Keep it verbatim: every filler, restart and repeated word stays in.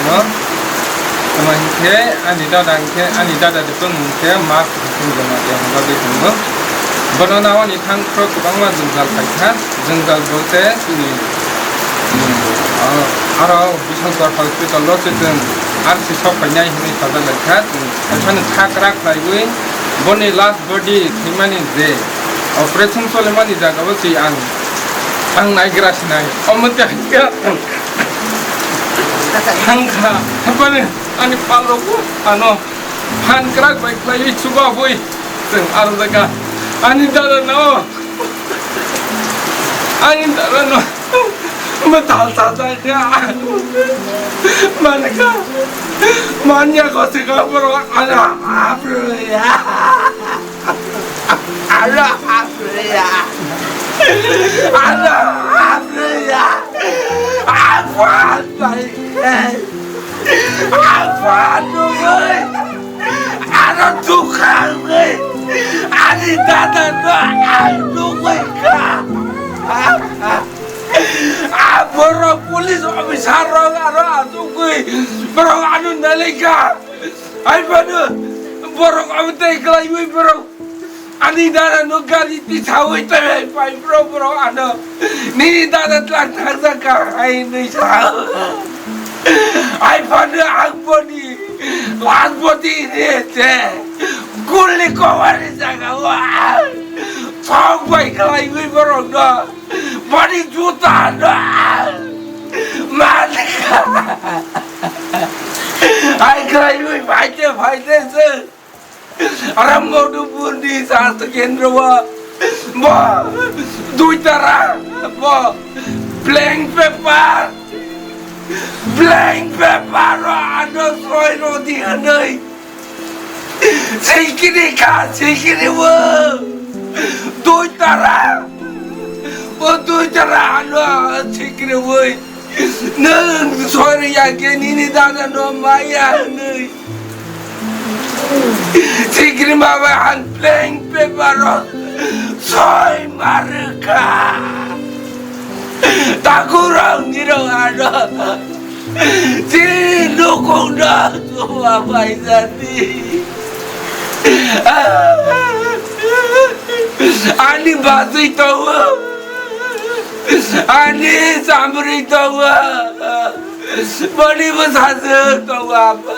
Tamo hinkhe ani dada hinkhe, ani dada de tong hinkhe mas hinkhe joma de hwnba de tongo. Bono nawani thang khro kwbangma jwngjal paikha, jwngjal bolte chini, hmm, aro, aro Bishankar hospital o se chwng R C sok painai hinwi sajak laikha, chwng phaisano thak rak laiwi boni last body thwimani je operation solimani jaga o se ang, ang naigra sinai. Omo te Thangkha, hapani ani palrogo ano phan kwrak bai khlaiwi chuba bui chwng aro jaga ani dada no, ani dada no, mo tal tal ta kha, mankha, manya ko se ka bro ana abrya. Alo, Apriya. Alo, Apriya. Apan bai. Apan nugui. Aro tukang nugui. Ani dada no ang nugui ka. A borok police officer rok aro asugui. Borok ano nalika. Hai phano borok abo tei kwlaiwi borok ani dada no gari tisawi tei pai bro borok ano nini dada tlang thangjakha hai hinwi sa. Hai phano ang boni last body re se guli kowani jaga o ang thok bai kwlaiwi borok no boni juta no ang man. Hai khlaiwi phaite phaite se Ram Madhupurni Sastha Kendra o bo dui tara bo blank paper, blank paper o ano soi rodi hinwi sikiri kha sikiri o dui tara o dui tara ano sikiri oi. Nwng sori ya khe nini dada no maya hinwi. Sikri ma bai ang blank paper o soi marwkha. Takurok nirok ano si nukung no chuba bai jati. Ani bajwi tongo. Ani chamri tongo. Boni bwsajwk tongo apa.